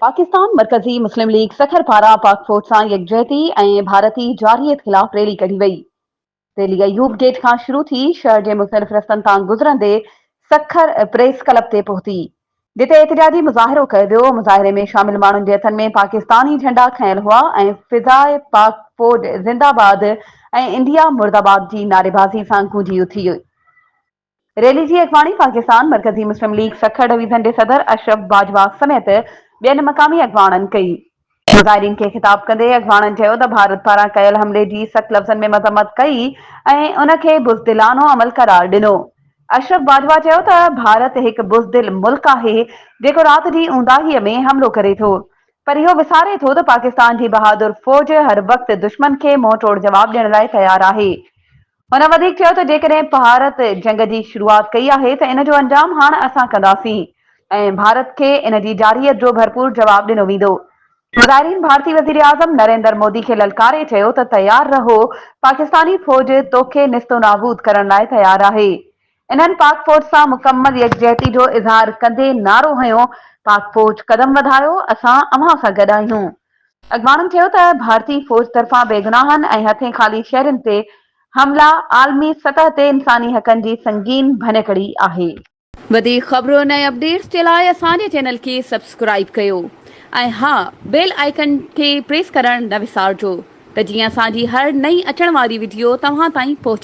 پاڪستان مرڪزي مسلم ليگ سکر پاران پاڪ فوج سان يڪجهتي ۽ ڀارتي جارحيت خلاف ريلي ڪڍي وئي. ريلي ايوب گيٽ کان شروع ٿي شهر جي مختلف رستن تان گذرندي سکر پريس ڪلب تي پهتي، جتي احتجاجي مظاهرو ڪيو ويو. مظاهري ۾ شامل ماڻهن جي هٿن ۾ پاڪستاني جهنڊا کنيل هئا ۽ فضاء پاڪ فوج زنده باد ۽ انڊيا مرده باد جي نعريبازي سان گونجي اٿي. ريلي جي اڳواڻي پاڪستان مرڪزي مسلم ليگ سکر ڊويزن جي صدر اشرف باجوا سميت ٻين مقامي اڳواڻن ڪئي. مظاهرين کي خطاب ڪندي اڳواڻن چيو ته ڀارت پاران ڪيل حملي جي سخت لفظن ۾ مذمت ڪئي ۽ ان کي بزدلانو عمل قرار ڏنو. اشرف باجوا چيو ته ڀارت هڪ بزدل ملڪ آهي جيڪو رات جي اونداهي ۾ حملو ڪري ٿو پر اهو وساري ٿو ته پاڪستان جي بهادر فوج هر وقت دشمن کي منهن ٽوڙ جواب ڏيڻ لاء تيار آهي. هن وڌيڪ چيو ته جيڪڏهن ڀارت جنگ جي شروعات ڪئي آهي ته ان جو انجام هاڻ اسان ڪنداسين ۽ ڀارت کي ان جي جارحيت جو ڀرپور جواب ڏنو ويندو. مظاهرين ڀارتي وزيراعظم نريندر مودي کي للڪاري چيو ته تيار رهو، پاڪستاني فوج توکي نست و نابود ڪرڻ لاء تيار آهي. انهن پاڪ فوج سان مڪمل يڪجهتي جو اظهار ڪندي نعرو هنيو، پاڪ فوج قدم وڌايو، اسان اوهان سان گڏ آهيون. اڳواڻن چيو ته ڀارتي فوج طرفان بيگناهن ۽ هٿين خالي شهرين تي حملا عالمي سطح تي انساني حقن جي سنگين ڀڃڪڙي آهي. وڌيڪ خبرن ۽ اپڊيٽس جي لاء اسان جي چينل کي سبسڪرائيب ڪيو ۽ ها بيل آئيڪن کي پريس ڪرڻ نه وسارجو ته جيئن اسان جي هر نئين اچڻ واري وڊيو توهان تائين پهچي.